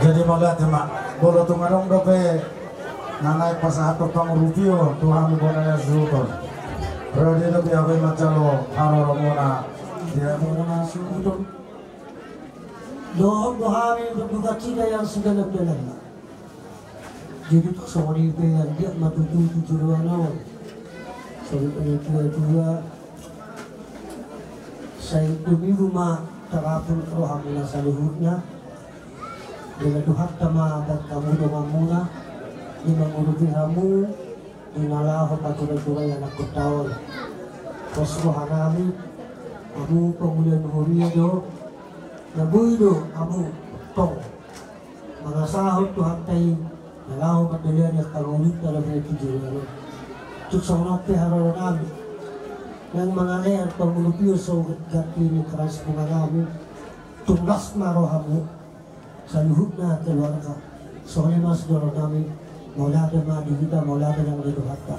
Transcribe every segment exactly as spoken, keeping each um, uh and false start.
Jadi mauliate ma, molo tung adong dope na naeng pasahathon pangurupion tu hami bona ni hasuhuton, ro do i dope ahu i manjalo haroromuna di hamuna suhut on. Dohot do hami mendukung cita yang segala belakang. Jadi tung songon i pe, anggiat ma tutu tu joloan on, songon i pe, tua-tua, sai tumibu ma tarapul rohamuna saluhutna. Denggan Tuhanta ma bahen hamu donganmuna, di mangurupi hamu di na laho patura-turai anakkonta on. Pos rohanami, hamu pangula ni huria do, na boi do hamu tong mangasahon Tuhanta i na laho mandalani angka ngolunta na binahen tu joloan on. Tung songon on pe haroronami, naeng mangalean pangurupion songon ganti ni keras bunganami. Tung las ma rohamu saluhutna keluarga. Songon i ma sidohononnami. Mauliate ma di hita, mauliate nang di Tuhanta.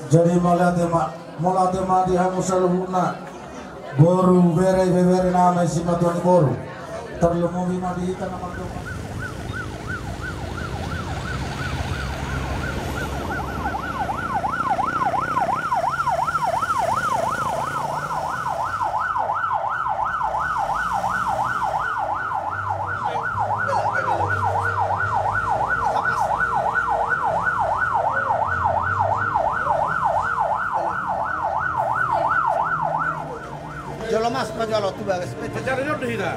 Jadi mauliate ma, mauliate ma di hamu saluhutna. Boru, bere, ibebere, na ma i simatua ni boru. Tarlumobi ma di hita na mandok. Mas, maju alo tu bagas. Maju alo tu hita.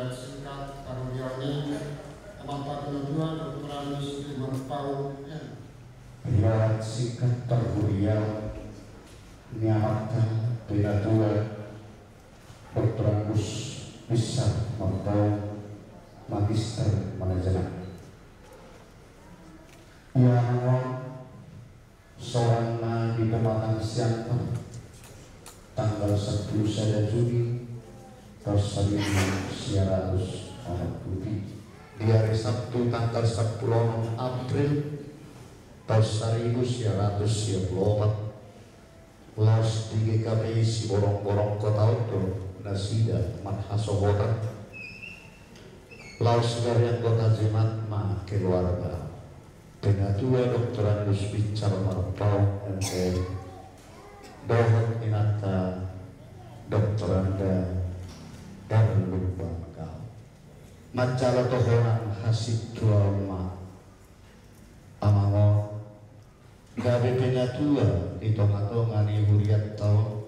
Singkat parhuriaon i, Amanta Pinatua Doktor Andus Rimanto Paul M. Riwayat singkat parhuriaon ni Amanta Pinatua Doktor Andus Pisar Marpaung, Magister Manajemen. Ia annon, sorang na di pematang siantar, tanggal sampulu sada Juni taon saribu sia ratus onom pulu pitu. Di ari Sabtu tanggal sampulu onom April taon saribu sia ratus sia pulu opat, laos di G K P I Siborongborong Kota Ondol nasida marhasohotan, laos gabe anggota jemaat ma keluarga Pinatua Doktor Andus Pisar Marpaung M P dohot inanta Doktoranda Erlung Bangkal. Manjalo tohonan hasintuaon ma, Amang on, gabe pinatua di tongatonga ni hurianta on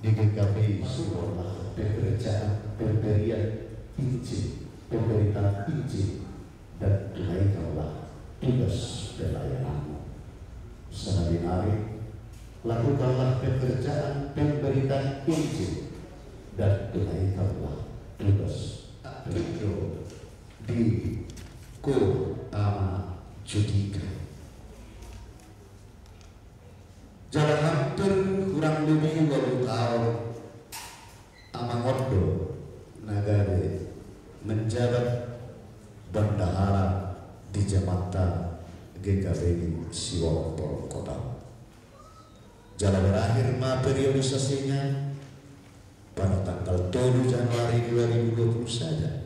di G K P I Siborna, pekerjaan, pemberian izin, pemberitaan izin, dan tunaikanlah tugas pelayananmu. Sahali nari, lakukanlah pekerjaan pemberitaan izin dan tunaikanlah tugas. Aprindo di Ko Ama Judika. bendahara di jamaat GKPI Siborongborong Kota. Jala berakhir ma periodisasi nya pada tanggal tolu Januari dua ribu dua puluh sada.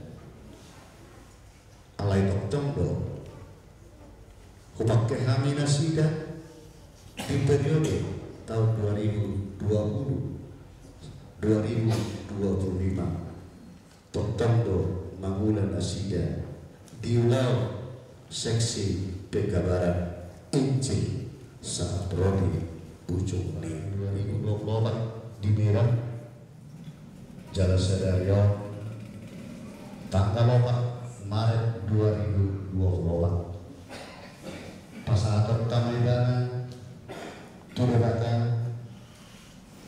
Alai tongtong do hupangke hami nasida di periode taon dua ribu dua puluh, dua ribu dua puluh lima. Tongtong do mangula nasida di ulaon seksi Pekanbaru, Injil sahat ro di ujung ni dua ribu dua puluh opat di Medan. Jala sadari on tanggal opat Maret dua ribu dua puluh opat, pasahaton hami ibana tu Debata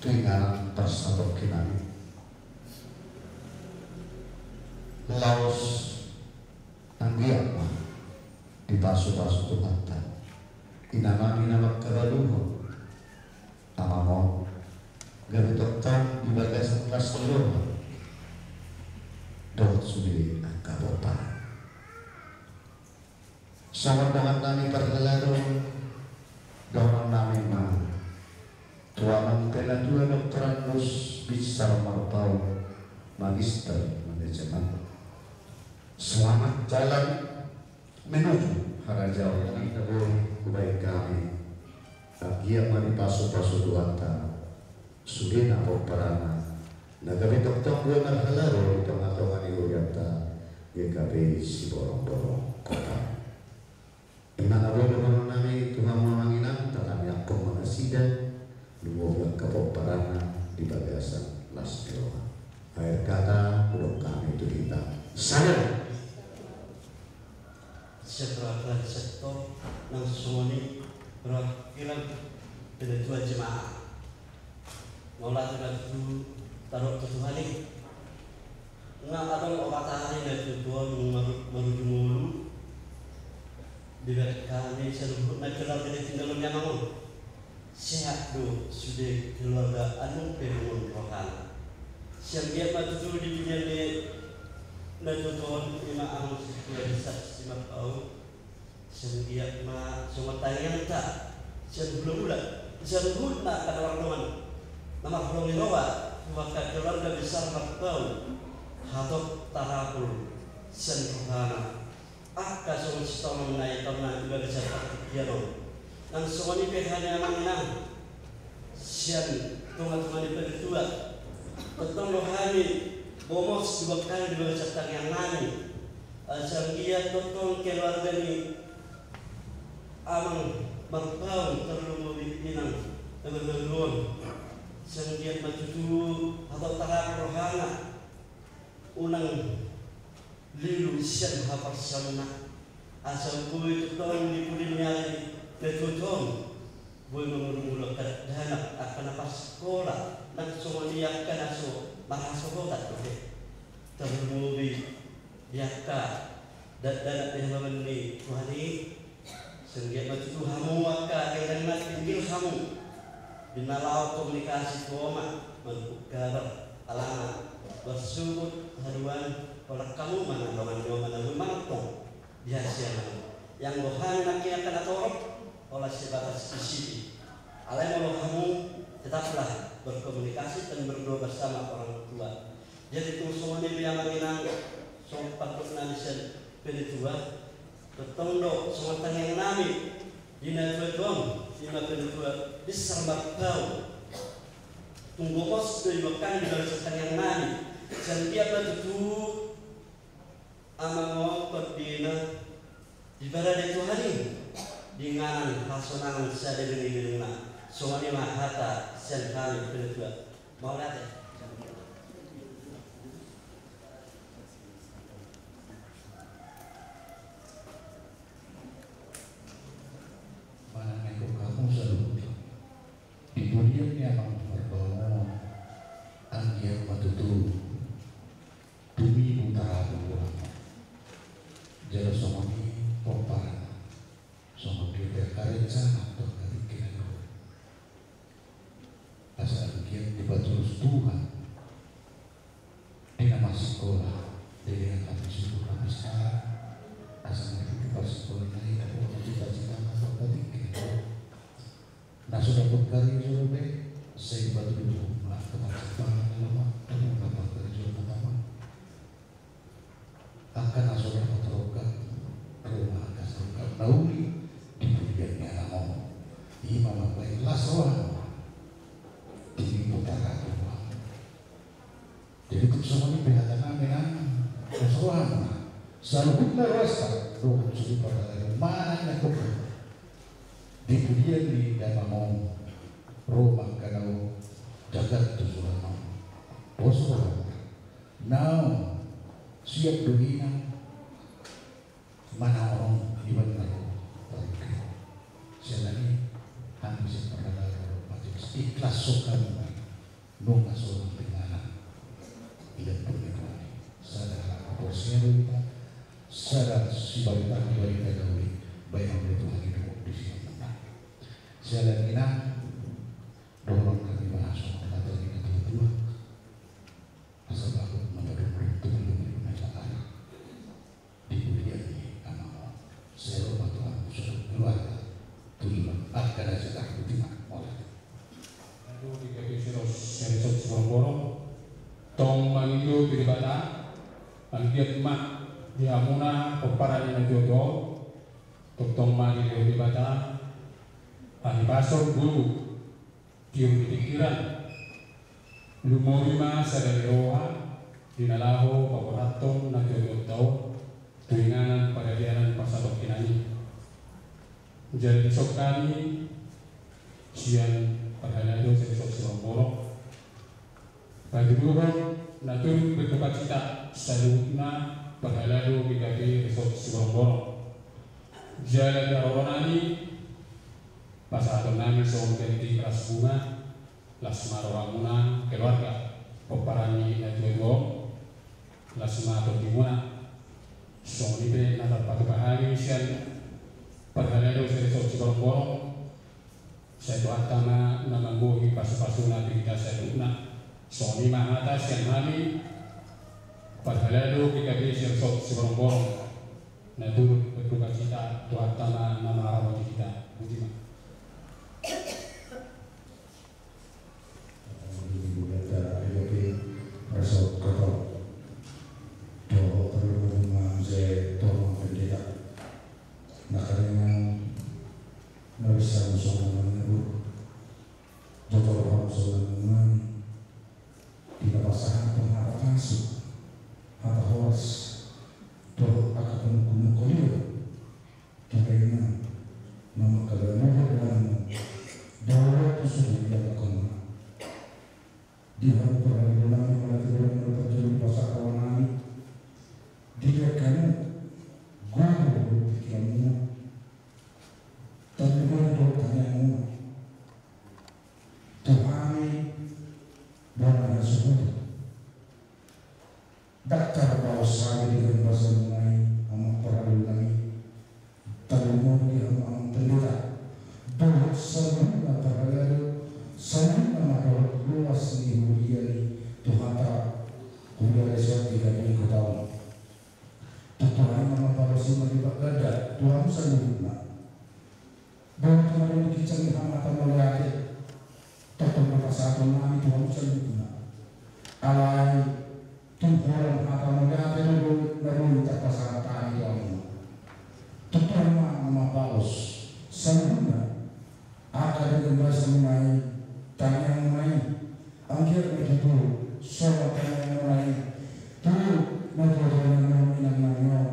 tu inganan parsatongkinan i, laos anggiat ma dipasupasu Tuhanta inanami na mangkabaluhon amang on, gabe tongtong di bagasan las ni roha dohot sude angka pomparan. Songon dongannami parhalado, dohononnami ma tu amang penatua Doktorandus Binsar Marpaung, Magister Manajemen. Selamat jalan menuju harajaon na boi hubaen hami. Anggiat ma dipasupasu Tuhanta sudena pomparanna na gabe tongtong boi marhalado di tongatonga ni hurianta GKPI Siborongborong Kota. I ma na boi dohononnami tu hamu amang inang, tangiangkon ma nasida lumobi angka pomparanna di bagasan las ni roha. Akhir kata hudok hami tu hita sadari. Siap rapat sektor nang songon i perwakilan penatua jemaat. Mauliate ma tutu tadok tu Tuhan i. Nga adong opat ari na tutu on maru-, marujung ngolu. Dibereng hami saluhutna keluarga ditinggalhon ni amang on. Sehat do sude keluarga, adong pe dongan rohana. Sai anggiat ma tutu di pudi ni na tutu on i ma amang setia di saksi Marpaung. Sai anggiat ma songon tangiangta sian hulahula, saluhutna angka na mardongan na marholong ni roha tu angka keluarga besar Marpaung, hatop tarapul sian rohana. Angka songon sitongon na itongon i bagasan partingkian on. Nang songon i pe hami amang inang sian tongatonga ni penatua, tongtong do hami bomos dibangkang di bagasan tangiangnami. Asa anggiat tongtong keluarga ni amang Marpaung tarlumobi inang na marhaha on. Sai anggiat ma tutu hatop tarapul rohana. Unang lilu sian haporseaonna. Asa boi tongtong di pudi ni ari na tuatua on boi mangulungulu angka dakdanak, angka na parsikola, nang songon i angka na so marhasohotan dope. Tarlumobi di angka dakdanak ni halomoan ni Tuhan i. Sai anggiat ma tutu hamu angka dainang na tinggil hamu di na laho komunikasi tu oma manungkun kabar, alana marsogot haduan, holan hamu ma na dongan ni oma na boi manongtong di hasiangan on. Ianggo hami nangkin angka na torop, holan sebatas di sini. Alai molo hamu, tetaplah berkomunikasi dan berdoa bersama orang tua. Jadi tung songon i pe amang inang, songon pandok nami sian penatua, tongtong do songon tangiang nami di na tuatua on, i ma penatua Binsar Marpaung. Tung gomos do i bangkang di bagasan tangiang nami. Sai anggiat ma tutu amang on tondina diparadei Tuhan i di inganan hasonangan sadelengdelengna. Songon i ma hata sian hami penatua. Mauliate. Manang na ingkon hamu saluhutna di pudian ni amang Marpaung on, anggiat ma tutu tumibu tarapul rohana. Jala songon i pomparanna, songon dia pe karencana tu angka tingki na dua. Asa anggiat dipaturus Tuhan di na marsikola, di na hami suhut hami Pangkarejo dope, sai batu duhut ma angka pansampahan na lama, angka pangkarejo na lama. Angka na so dapat rongga, ro ma angka sirongga na uli di pudian ni anakmu. Ima mambahen las roham. Di putar aku. Jadi tung songon i pe hata nami nang, las roham. Saluhutna ruasta, dohot saluhut parhalado, manang na kuka. Di pudian ni damangom, ro ma angka na jaga tu jolonam. Pos roham. Naung siap do inang manaon di bagasan. Siala ni hami siap parhalado, pati ikhlas so hami. Nunga so hami denggan di lambung ni Tuhan. Sada halak haporseaon do hita, sada sibarita, sibarita na uli, baen ma Tuhan i dungkon di si hami. Siala ni na dohonon hami ma songon hata ni natuatua. Asa bagot ma na dohonon tu lambung ni Tuhan. Di pudian ni anakmu. Sai ro ma Tuhan tu saluhut keluarga. Tujuan angka na jatah tu tinggal. Mauliate. Aduh, di K P C Ros, Seresot Siborongborong. Tong mangido tu Debata, anggiat ma di hamuna pomparan ni natuatua on, tongtong ma dilehon Debata hahipason, guru, tiur ni pingkiran. Lumobi ma sada ni roha di na laho paborhathon natuatuanta on tu inganan paradianan parsatongkinan i. Jala dison hami sian parhalado Seresot Siborongborong patuduhon na turut berdukacita saluhutna parhalado G K P Resort Siborongborong. Jala di haroro nami pasahaton nami songon ganti ras bunga. Las ma rohamuna keluarga pomparan ni natuatua on. Las ma tondimuna. Songon i pe na tarpatupa hami sian parhalado Seresot Siborongborong. Sai Tuhanta ma na mambohi pasupasuna tu hita saluhutna. Songon i ma hata sian hami parhalado G K P Seresot Siborongborong. Na turut berdukacita, Tuhanta ma na mangaramoti hita. Boti ma. Di G K P Resort Kotor. Dohot parhalado ma muse tu Amang Pendeta. Na karingan na bisa songon na nabur. Jotol hamu songon na nabur. Di na pasahathon hata pasu, hata horas, dohot angka panungkun ni holong. Tapaima na mangkabaen dohot dohot dohot tu suhut di angka kona. Di hamu parhalado nami, mauliate do molo parjolo pasahat roha nami. Di angka na gogo do pikiranmuna. Tangihon dohot tangiangmuna. Tu hami bona na suhut. Ndang tarbaos hami di gambasan nami, amang parhalado nami. Tarlumobi di hamu amang pendeta. Dohot saluhutna parhalado, saluhutna ma dohot ruas ni huria ni Tuhanta, huria Resort di Gading Kota on. Tuhan ma mambalos i ma di bagada, Tuhan saluhutna. Dohot ma di ginjang ni hata mauliate. Tongtong ma pasahaton nami tu hamu saluhutna. Alai tung holan hata mauliate do na boi tarpasahat hami tu hamu. Tuhan ma na mambalos saluhutna. Angka denggan basa muna i, tangiang muna i. Anggiat ma tutu songon tangiang muna i tu natuatua nami on, inang nami on,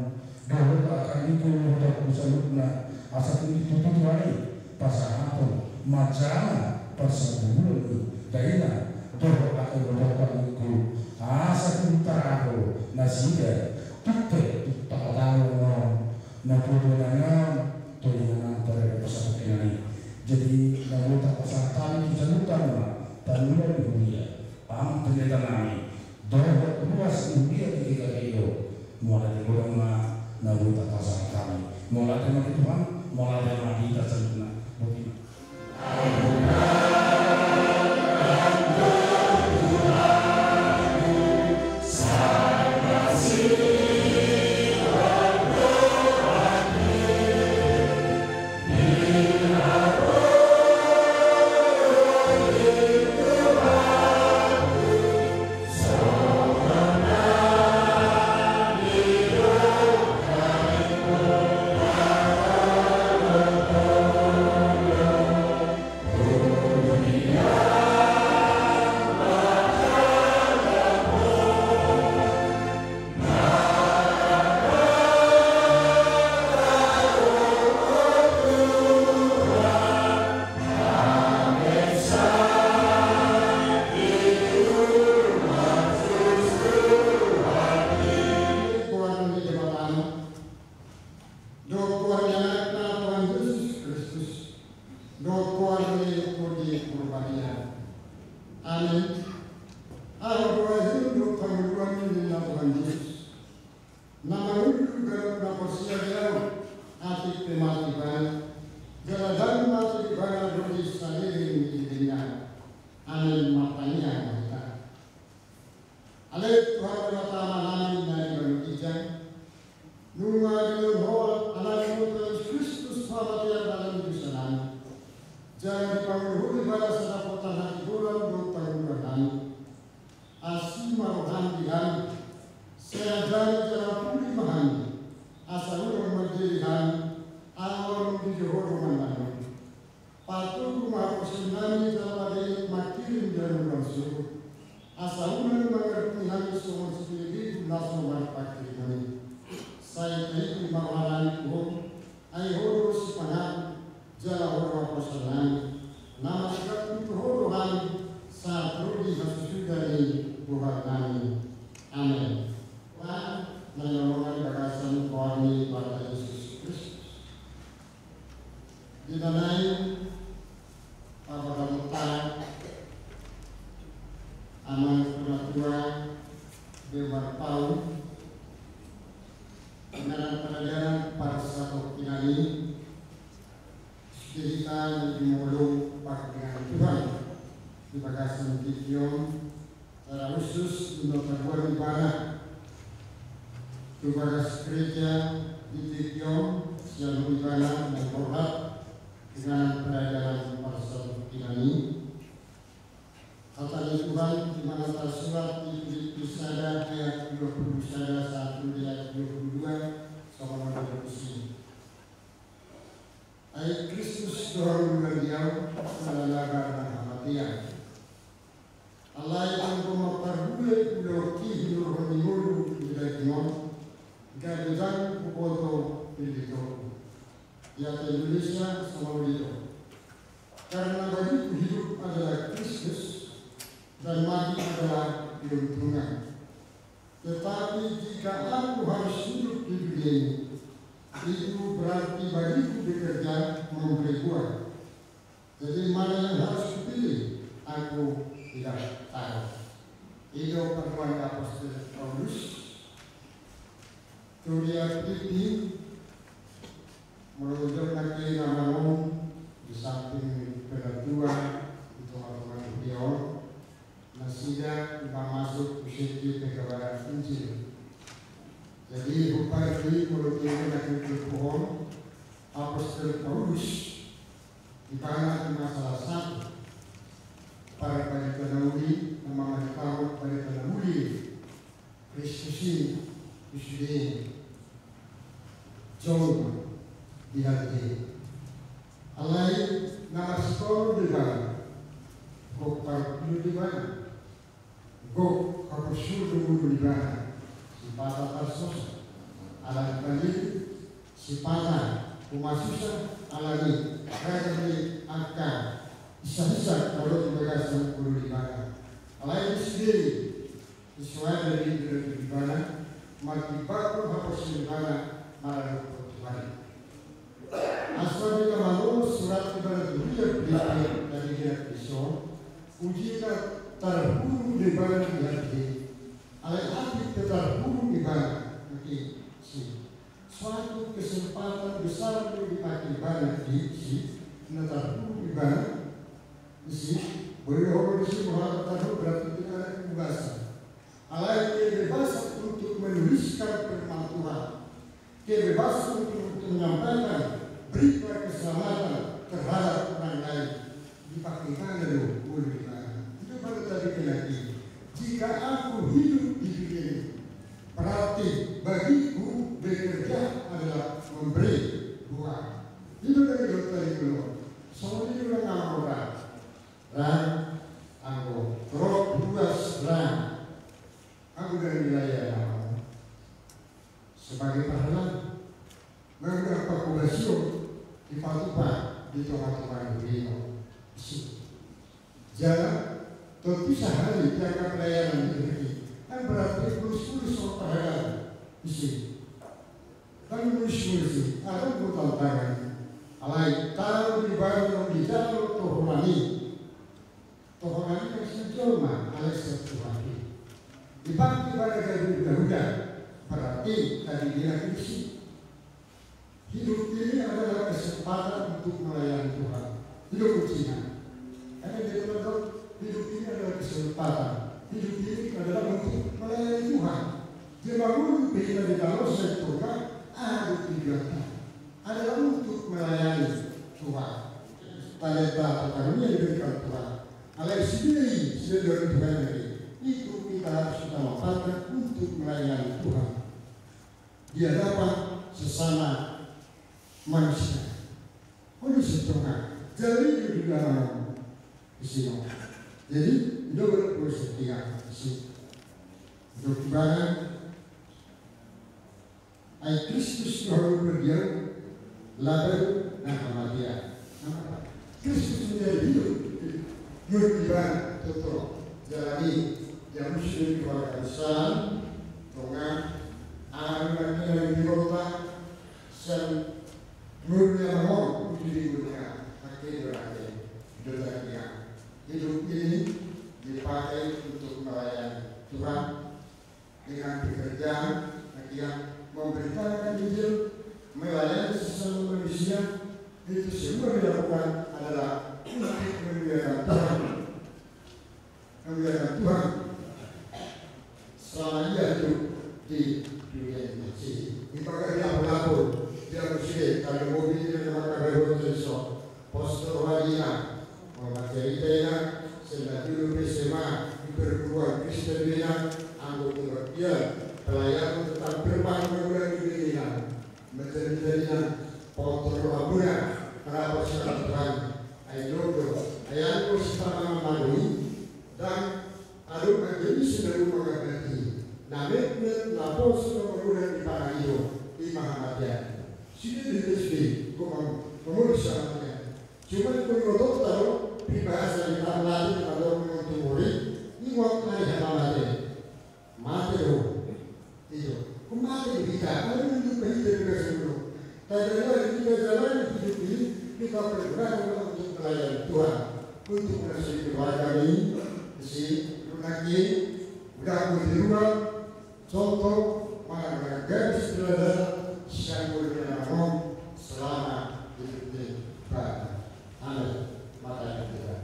dohot angka ningku dohot saluhutna, asa tung tutu Tuhan i pasahathon ma jala parsaulian i dainang, dohot angka dohot ningku, asa tung tarado nasida tung pe tung tangihon on natuatua nami on tu inganan paradianan parsatongkinan i. Jadi na boi tarpasahat hami tu saluhutna ma, parhalado ni huria, amang pendeta nami, dohot ruas ni huria di G K P i on. Mauliate godang ma na boi tarpasahat hami. Mauliate ma di Tuhan, mauliate ma di hita saluhutna. Boti ma. Ganup na porsea di Ahu, atik pe mate ibana, jala dang mate ibana dohot saleleng ni lelengna. Amen. Martangiang ma hita. Ale Tuhan Debata Amanami na di banua ginjang, nunga dilehon Ho Anakmu Jesus Kristus tu hamatean ala ni dosanami, jala dipanguhulmu Ibana sada potan hatigoran dohot panguduran nami. Asi ma roham di hami, sai ajari jala puli ma hami, asa unang manjadi hami, ala nunga dijou Ho dongan nami. Patogu ma haporseaonnami jala padehe mangkirim di hamu ruang surgo, asa unang mangardungi hami songon sipelebegu na so marpangkirimon i. Sai taihuthon ma rohanami tu Ho, ai Ho do sipangaku, jala Ho do haporseaonnami, na marsigantung tu Ho do hami sahat ro di hasusuda ni goarnami. Amen. Tuhan, na hinaholongan di bagasan goar ni Tuhanta Jesus Kristus. Di na naeng paboahon hita amang pinatua Deo Marpaung, inganan paradianan parsatongkinan i, sude hita na jumolo pangkiringan Tuhan di bagasan tingki on, Secara khusus, nunga taboan ibana tu bagas gereja di tingki on, sian ibana na borhat, inganan paradianan parsatongkinan i. Hata ni Tuhan di na tarsurat di Filipi sada ayat dua pulu sada sahat tu di ayat dua pulu dua, songon on didok disi. Ai Kristus do hangoluan di ahu, mangalangka nang hamatean. Alai anggo marbue ulaonki hinorhon ni ngolu di daging on, gabe dang huboto pillitongku. Di hata Indonesia songon on didok. Karena bagiku hidup adalah Kristus dan mati adalah keuntungan. Tetapi jika aku harus hidup di dunia ini, itu berarti bagiku bekerja memberi buah. Jadi mana yang harus kupilih, aku tidak tahu. I do pandohan ni apostel Paulus tu huria Filipi. Molo hujou nangkin amang on, di samping pinatua, di tongatonga ni huria on, nasida ima masuk tu sekte pekabaran Injil. Jadi hupardi molo hujou nangkin tu huria on, apostel Paulus ibana ima salah satu parbarita na uli, na mambaritahon barita na uli Kristus i tu sude jolma di hatiha. Alai na marsitolu do ibana, gok parpulu do ibana, gok hapursur do ngolu ni ibana, sipata tarsosa ala ni palilu, sipata humasusa ala ni ragam ni angka hisahisa na ro di bagasan ngolu ni ibana. Alai di sude i, di sude i do ibana, martimbangkon haporseaon ibana maradophon Tuhan i. Asa di na manolos surat ibana tu huria Filipi na di na dison, uji na tarhurung do ibana di hatiha i. Alai atik pe tarhurung ibana, mungkin si suatu kesempatan besar do dipake ibana disi, na tarhurung ibana disi, boi do ho disi molo tarhurung berarti tidak ada kebebasan. Alai kebebasan untuk menuliskan firman Tuhan, kebebasan untuk, untuk menyampaikan berita keselamatan terhadap orang lain. Dipake ibana do ngolu ni ibana. I do ibana tadi lagi. Jika aku hidup di dunia ini, berarti bagiku bekerja adalah memberi buah. I do na nidok tadi ngolu. Songon i do na ngamora. Ra, anggo rok ruas ra. Anggo dang nilai na sebagai pahala. Mangudang pangkobasion dipatupa di tongatonga ni huria i. Jala tontu sahali di angka pelayanan di hita i, kan berarti mulus-mulus songon parhalado. Isi. Kan mulus-mulus i, adong do tantangan. Alai tau di baru dijalo tohonan i. Tohonan i kan sian jolma, alai sian Tuhan i. Dipake ibana gabe hulahula. Berarti tadi dia kondisi hidup ini adalah kesempatan untuk melayani Tuhan. Hidup kuncinya. Karena dia telah tahu hidup ini adalah kesempatan. Hidup ini adalah untuk melayani Tuhan. Dia bangun kita di dalam sektor adalah untuk melayani Tuhan. Talenta atau karunia diberikan Tuhan. Alai sidiri, sidiri dari Tuhan lagi. Itu kita harus kita manfaatkan untuk melayani Tuhan di hadapan sesama manusia. Olo sitongka. Jadi itu juga mau di sini. Jadi itu bersetia di sini. Untuk barang Ai Kristus do hamu perdian, laban na hamatean. Kristus menjadi hidup. Hidup di mana? Tutu. Jalani. Yang muslim keluarga besar. Tonga. Anak yang di kota. Sen. Murni amang. Uji di dunia. Pakai berarti. Hidup lagi ya. Hidup ini dipakai untuk melayani Tuhan. Dengan pekerjaan, artinya memberitakan Injil, melayani sesama manusia, itu semua dilakukan adalah untuk memuliakan Tuhan. Memuliakan Tuhan. Selama ia hidup di dunia ini. Di bagaimana pun, dia muslim, kalau mobil dia maka berbuat sesuatu. Pos tu roha dina, molo manjarita ina, senda dulu pe S M A, di perguruan Kristen do ina, anggo tu bagian pelayanan tentang firman perguruan di ina, manjarita ina, pos tu roha muna, kenapa sih Tuhan, ai jodo, ai anggo sitama mamagui, dan adong anggo isi daru mangabati, na metmet, na pos, na perguruan di pangagido, di mahamatean. Sini di T S B, gua mau, mau di sana. Cuma ingkon diboto do, di bahasa di Tamlati, di Padang, di Timur, ingkon ari hamamate. Mate do. Itu. Ingkon mate do hita, ari nunjuk pe hita di bahasa dulu. Tanda di hita jalani hidup ini, kita pergunakan untuk melayani Tuhan. Untuk mengasihi keluarga ini, si Lunaki, udah aku di rumah, Contoh, manggaris belajar siang berpindah bangun selama hidup ini. Amin. Maka kita.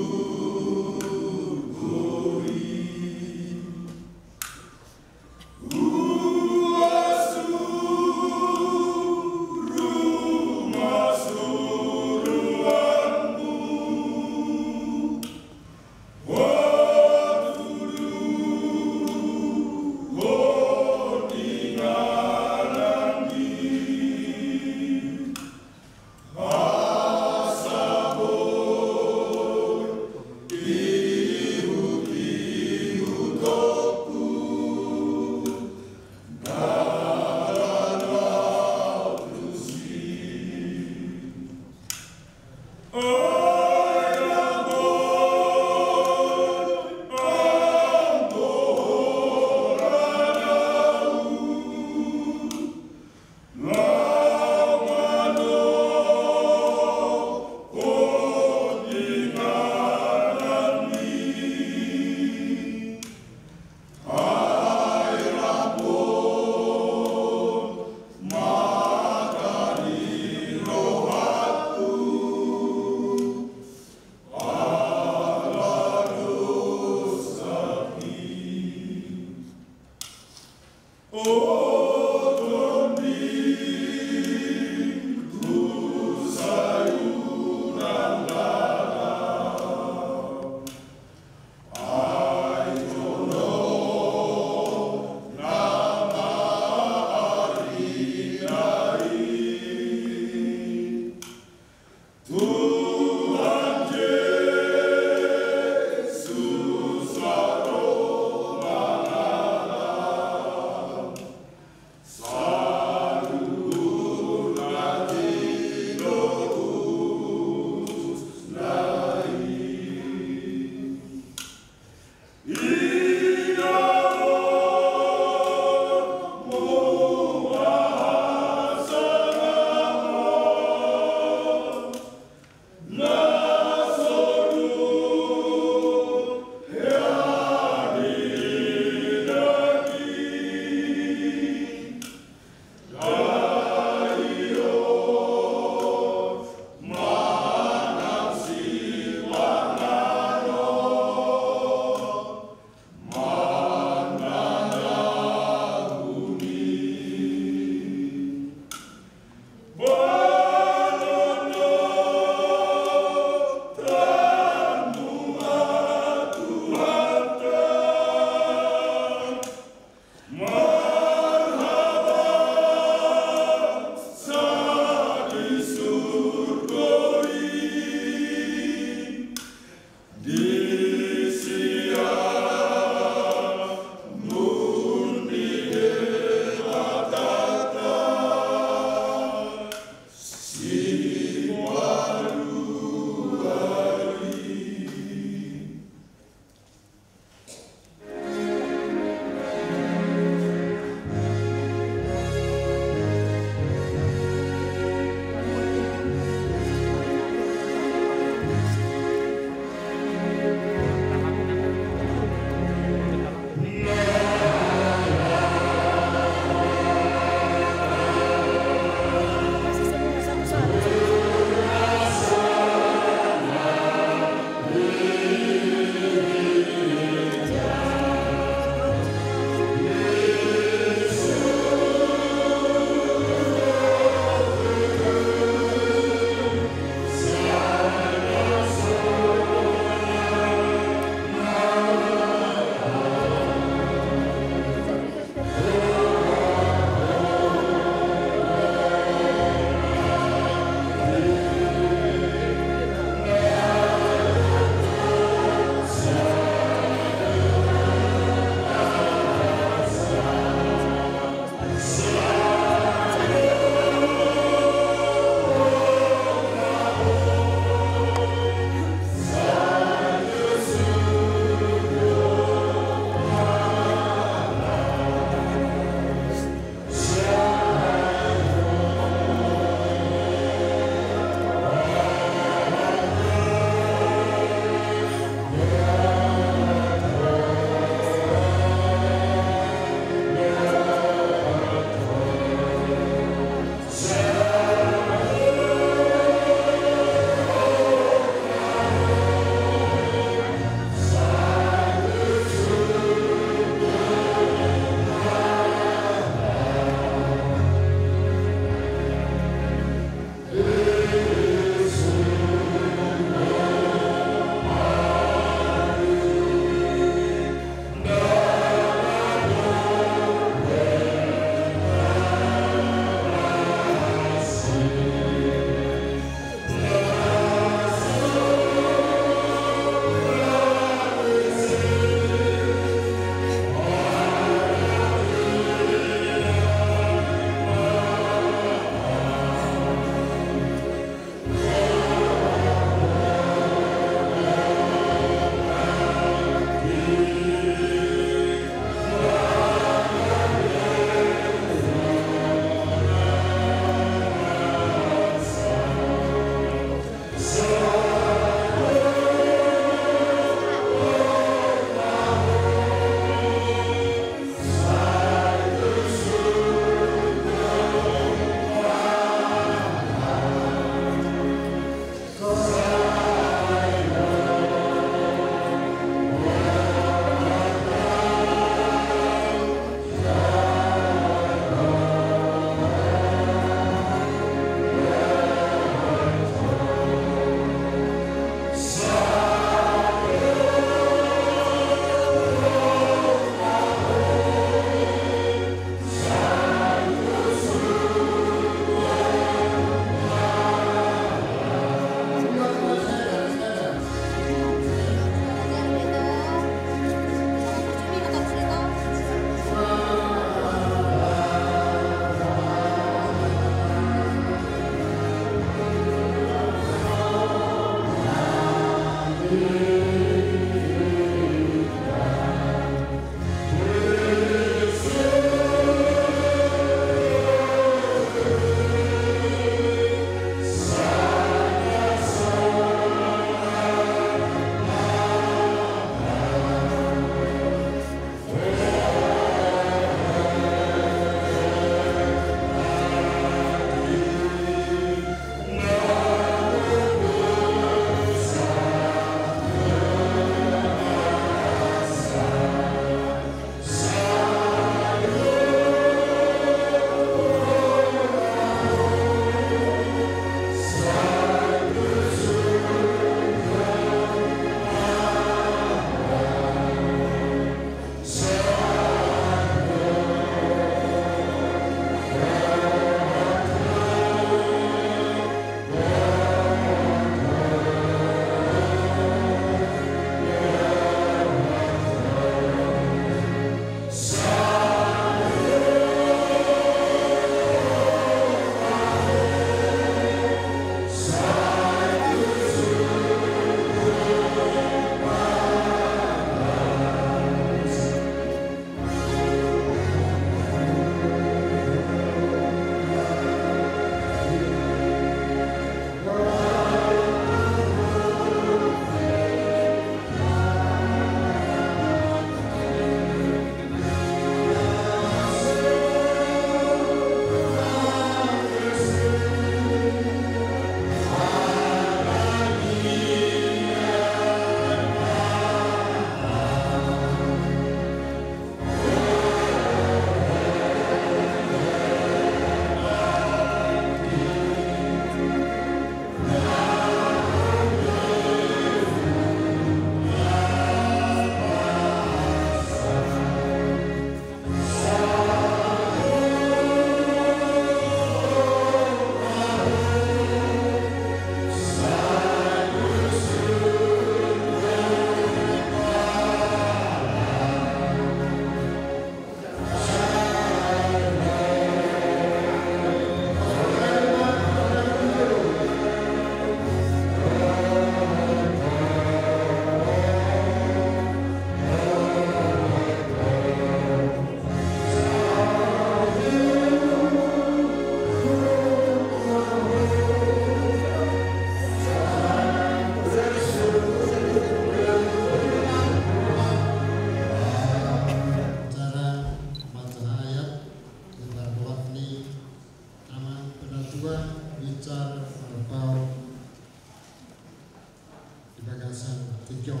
John,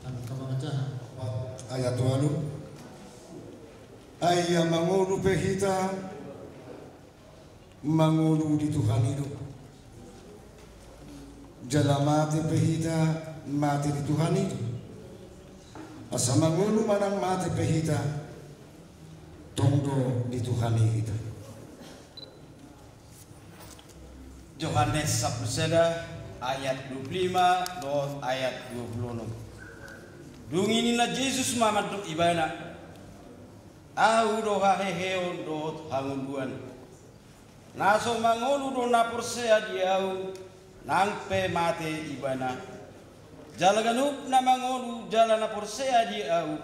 angka mangajaha. Ayat ualu. Ai ia mangolu pe hita, mangolu di Tuhan i do. Jala mate pe hita, mate di Tuhan i do. Asa mangolu manang mate pe hita, tong do di Tuhan i hita. Johannes sampulu sada ayat dua pulu lima dohot ayat dua pulu onom. Dung i ninna Jesus ma mandok ibana: Ahu do haheheon dohot hangoluan. Na so mangolu do na porsea di Ahu, nang pe mate ibana. Jala ganup na mangolu jala na porsea di Ahu,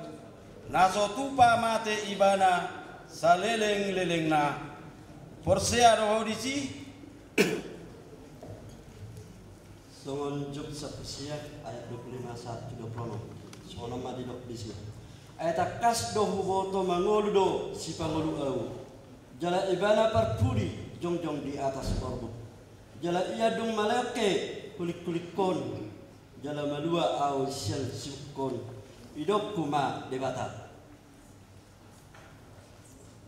na so tupa mate ibana salelenglelengna. Porsea do ho disi? Songon Job sampulu sia ayat dua pulu lima sahat tu dua pulu onom. Songon on ma didok disi: Ai tangkas do huboto mangolu do sipangolu Ahu, jala ibana parpudi jongjong di atas orbuk. Jala ia dung maleangke hulikhulihon, jala malua Ahu sian sibukhon, idokku ma Debata.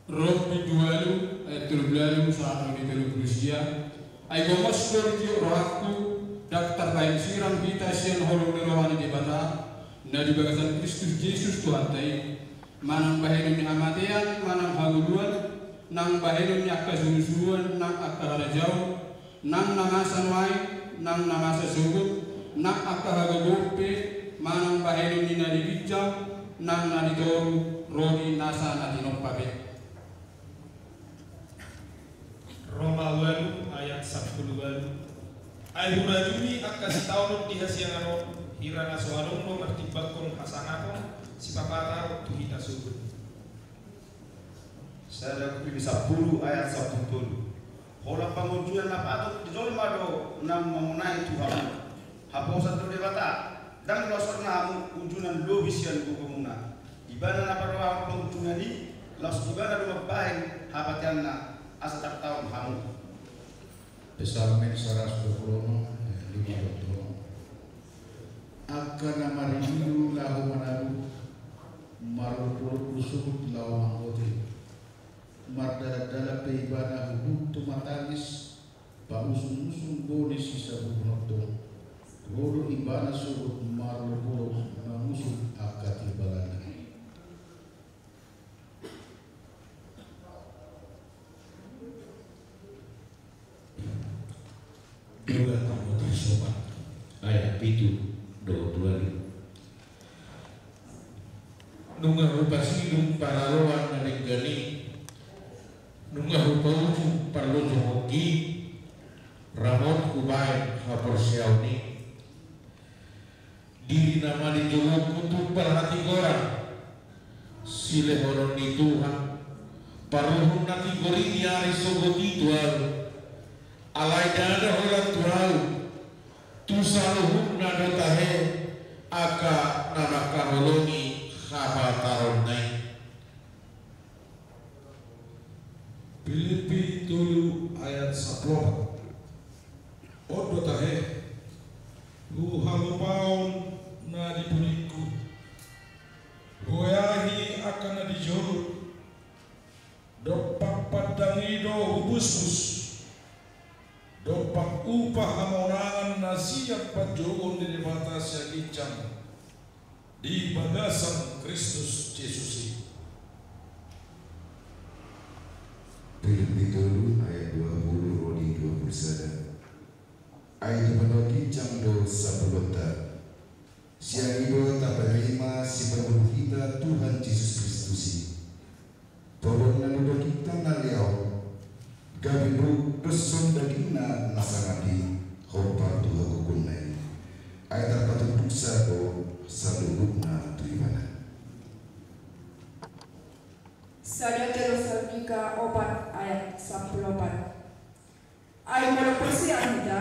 Rom bindu ualu ayat tolu pulu ualu sahat tu tolu pulu sia. Ai gomos do ditiop rohangku, ndang tarbahen sirang hita sian holong ni roha ni Debata na di bagasan Kristus Jesus Tuhanta i. Manang bahenon ni hamatean manang hangoluan, nang bahenon ni angka surusuruan nang angka harajaon, nang na masa nuaeng nang na masa sogot, nang angka hagogoon pe, manang bahenon ni na di ginjang nang na di toru, ro di nasa na tinompa pe. Roma ualu ayat sampulu ualu. Ai hurajumi angka sitaonon di hasiangan on, hira na so adong do martimbangkon hasangapon sipapataron tu hita sogot. Sada Korintus sampulu ayat sampulu tolu. Holan pangunjunan na patut di jolma do na mangonai tu hamu. Haposan do Debata, ndang losorna hamu unjunan lobi sian gogomuna. Ibana na paroan pangunjunan i, laos ibana do mambahen hapateanna asa tartaon hamu. Psalmen saratus dua pulu onom, lima dohot onom. Angka na marilu laho manalu, marlopolop do sogot laho manggote. Mardalandalan pe ibana huhut tumatangis, pausungusung do ni sisaburhon tong. Ro do ibana sogot marlopolop mangusung angka timbalanna. Dua Timoteus opat ayat pitu dohot ualu. Nunga hupasidung paraloan na denggan i, nunga hupaujung parlojongonki, ramot hubahen haporseaon i. Dirina ma dijouonku tumpal hatigoran, silehonon ni Tuhan, paruhur na tigor i di ari sogot i tu ahu. Alai ndada holan tu ahu, tu saluhutna do tahe angka na mangkaholongi hapataronna i. Pilippi tolu ayat sampulu opat. On do tahe, huhalupaon na di pudingku, hueahi angka na di jolo, dompak pandang i do hubusbus, dompak upa hamonangan na sian panjouon ni Debata sian ginjang di bagasan Kristus Jesus i. Pilippi tolu ayat dua pulu ro di dua pulu sada. Ai dipatua ginjang do sabolonta. Sian i do tapaima sipangolu hita Tuhan Jesus Kristus i. Paboaonna do dagingta na leaon, gabe buk doshon dagingna na sangap i, hombar tu hagogoonna i. Ai tarpatunduksa do saluhutna tu ibana. Sada Tesalonika opat ayat sampulu opat. Ai molo porsea hita,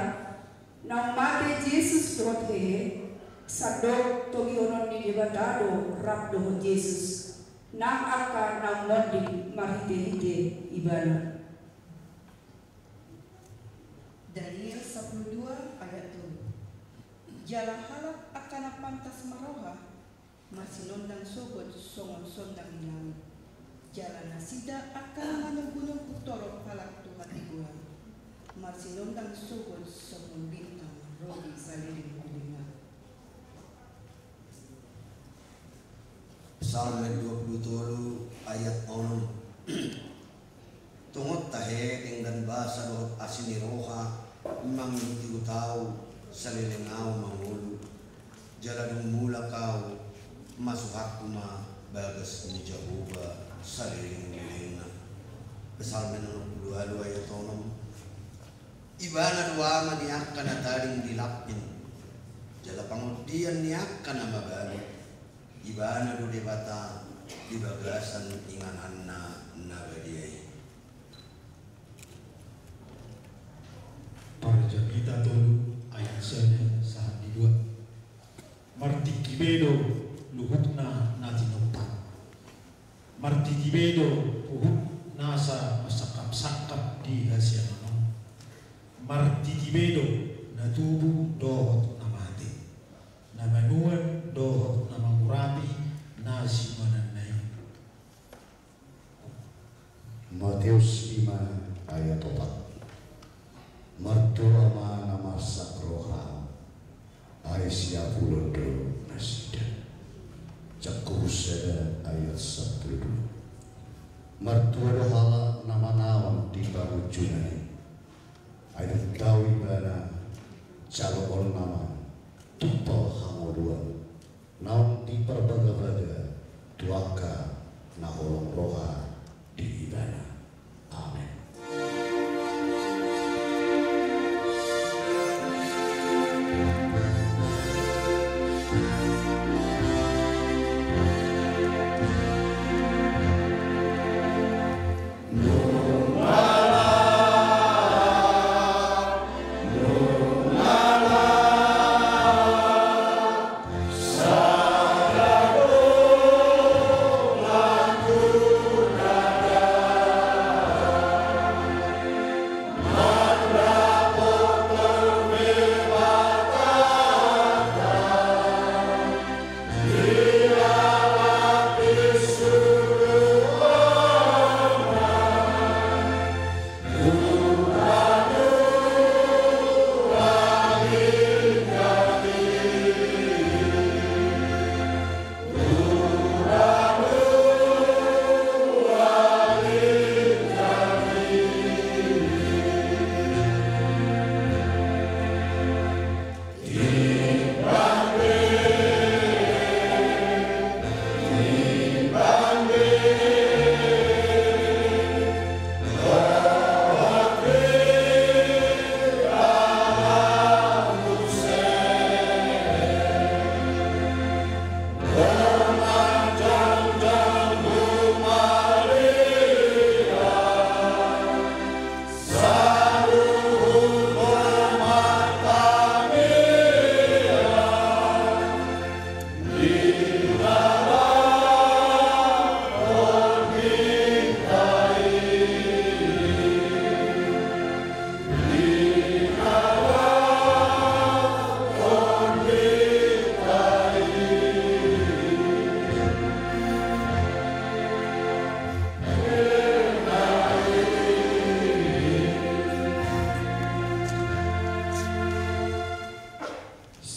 naung mate Jesus dohot hehe, sandok togihonon ni Debata do rap dohot Jesus, nang angka naung monding marhitehite ibana. Daniel sampulu dua ayat tolu. Jala halak angka na pantas marroha, marsinondang sogot songon sondang ni laut. Jala nasida angka na manogunogu torop halak tu hatigoan, marsinondang sogot songon bintang ro di saleleng lelengna. Psalmen dua puluh tolu ayat onom. Tongon tahe denggan basa dohot asi ni roha mangihut-ihut ahu saleleng ahu mangolu, jala dung mulak ahu, masuhakku ma bagas ni Jahowa saleleng lelengna. Psalmen onom puluh ualu ayat onom. Ibana do ama ni angka na tading di lampin, jala pangondian ni angka na mabalu. Ibana do Debata di bagasan ingananna na badia i. Parjamita tolu ayat sada sahat di dua. Martingki be do luhutna na tinompa. Martiti be do huhut nasa marsangkap-sangkap di hasiangan on. Martiti be do na tubu dohot na mate, na manuan dohot na mangurapi na sinuananna i. Mateus lima ayat opat. Martua ma na marsak roha, ai siapulon do nasida. Jakobus sada ayat sampulu dua. Martua do halak na manaon di pangunjunan i, ai dung tau ibana jaloonna ma tumpal hangoluan naung diparbaga-baga tu angka na holong roha di ibana. Amen.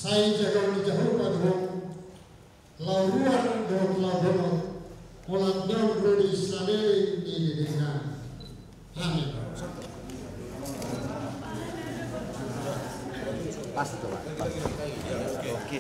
Sai jagaon ni Jahowa do ho, laho ruar dohot laho bonot, holan on ro di saleleng ni lelengna. Amen. Pas itu, Pak. Pas. Oke.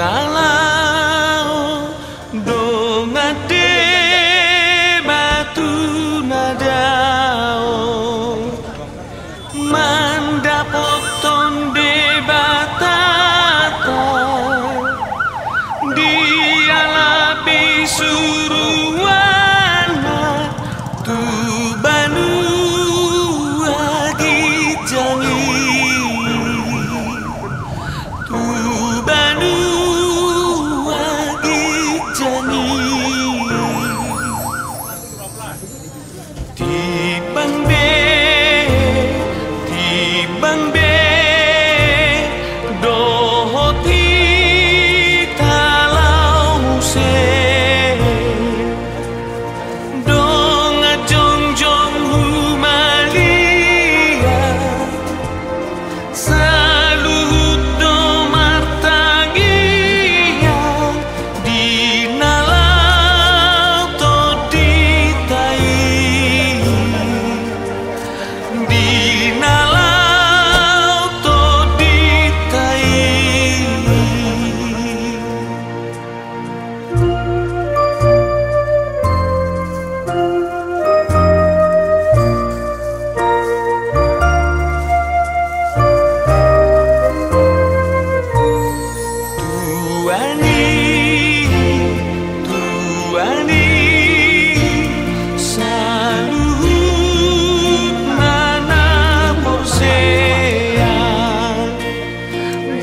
Ala on dongan deba tu na dao mandapothon Debatanta, dialap i suruanna tu banua ginjang i, tu banua ginjang i. Timbang be, timbang be, dohot hita laho muse. Dongan jongjong humaliang, saluhut do martangiang di na laho tondinta i, di na laho tondinta i. Tuhan i, Tuhan i, saluhut ma na porsea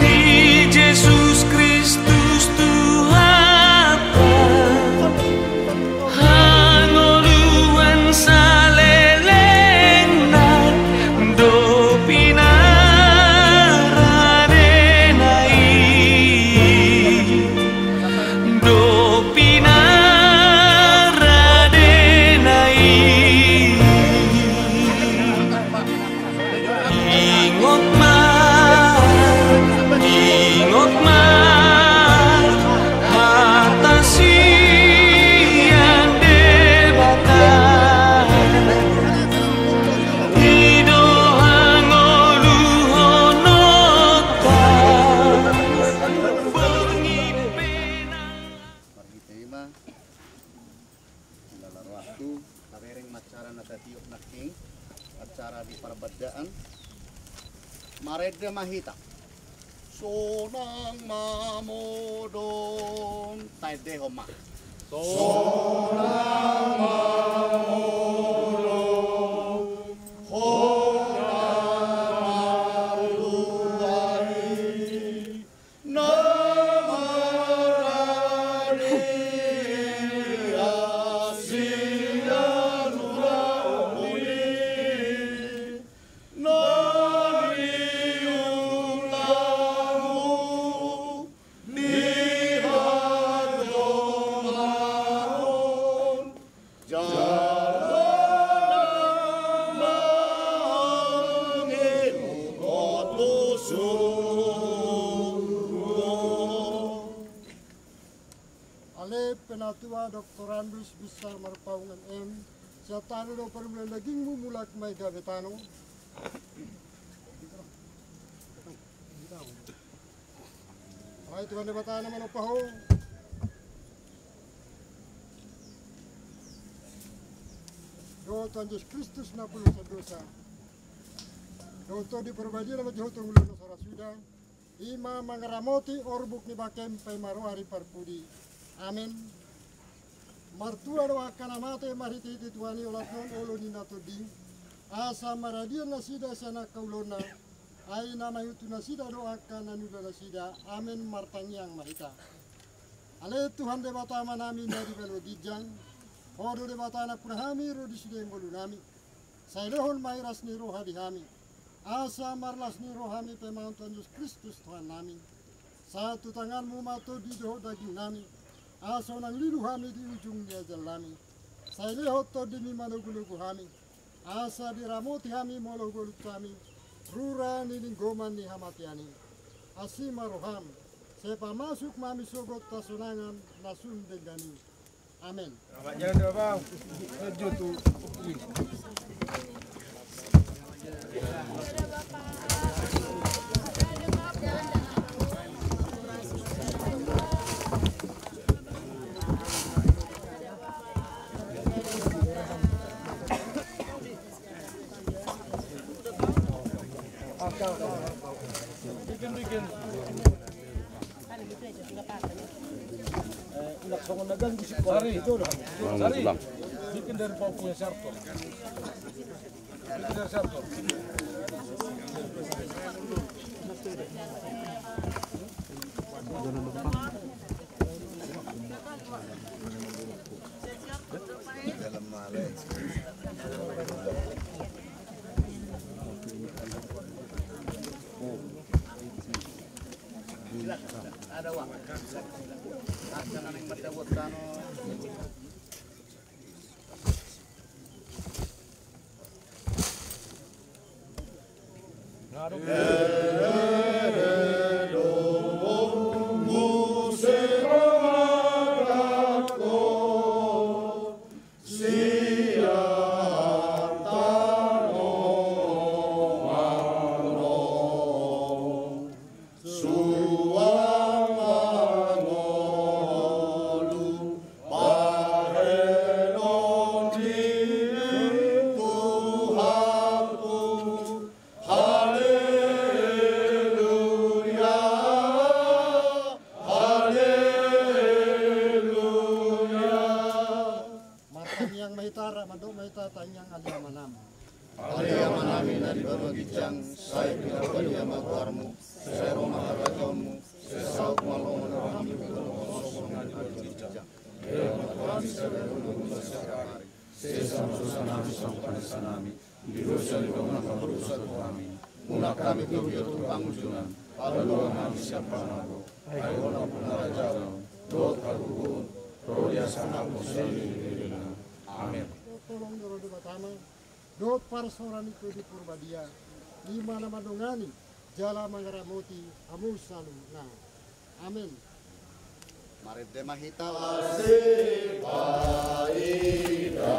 di Jesus Kristus Tuhanta, hangoluan salelengna do pinaradena i, do pinaradena i. Ingot ma, ingot ma hata sian Debata, i do hangoluhononta borngin pe nang. Marhite i ma, di na ro waktu, tabereng ma acara na tatiop nangkin, acara di parbandaan. Marende ma hita. Sonang ma modom, taendehon ma. Sonang ma modom, hona martua i. Na marade asi na nurang i, na niulahon di hadomaon. Jala na mangihut tu surgo. Ale Penatua Doktorandus Besar Marpaung M M, sian tano do parmulaan dagingmu, mulak ma i gabe tano. Alai Tuhan Debata na manompa ho dohot Tuhan Jesus Kristus na pulung sian dosa, dohot Tondi Parbadia na manjouhon hita tu ngolu na so ra suda, i ma mangaramoti orbuk ni bangkem paima roha ni parpudi. Amen. Martua do angka na mate marhitehite Tuhan i, olat ni on olo ni na tondi, asa maradian nasida sian angka ulaonna. Ai na mangihut tu nasida do angka na niula nasida. Amen. Martangiang ma hita. Ale Tuhan Debata Amanami na di banua ginjang, Ho do Debata na puna hami ro di sude ngolunami. Sai lehon ma i las ni roha di hami, asa marlas ni roha hami paimahon Tuhan Jesus Kristus Tuhannami. Sahat tu tanganmu ma tondi dohot dagingnami, asa unang lilu hami di ujung ni ajalnami. Sai lehon tondimi manogunogu hami, asa diramoti hami molo hubalut hami rura ni linggoman ni hamatean i. Asi ma roham, sai pamasuk ma hami sogot hasonangan na sun denggan i. Amen. Selamat jalan doa, Bang. Lanjut tuh. Songon na ganggu si Sari. Itu lah. Sari. Bikin dari pauknya Sarto. Bikin dari Sarto. Martangiang ma hita, rap mandok ma hita tangiang Ale Amanami. Ale Amanami na di banua ginjang, sai pinarbadia ma goarmu, sai ro ma harajaonmu, sai saut ma lomo ni roham di banua on songon na di banua ginjang. Sesa ma dosanami songon panesanami di dosa ni bangunan na mardosa tu hami. Unang hami togihon tu pangunjunan, palua hami sian pangago. Ai Ho do nampuna harajaon dohot hagogoon, ro di hasangapon saleleng ni lelengna. Amen. Tolong ni roha ni Debata ma dohot parsaoran ni Tondi Porbadia, i ma na mandongani jala mangaramoti hamu saluhutna. Amen. Marende ma hita. Asi paida.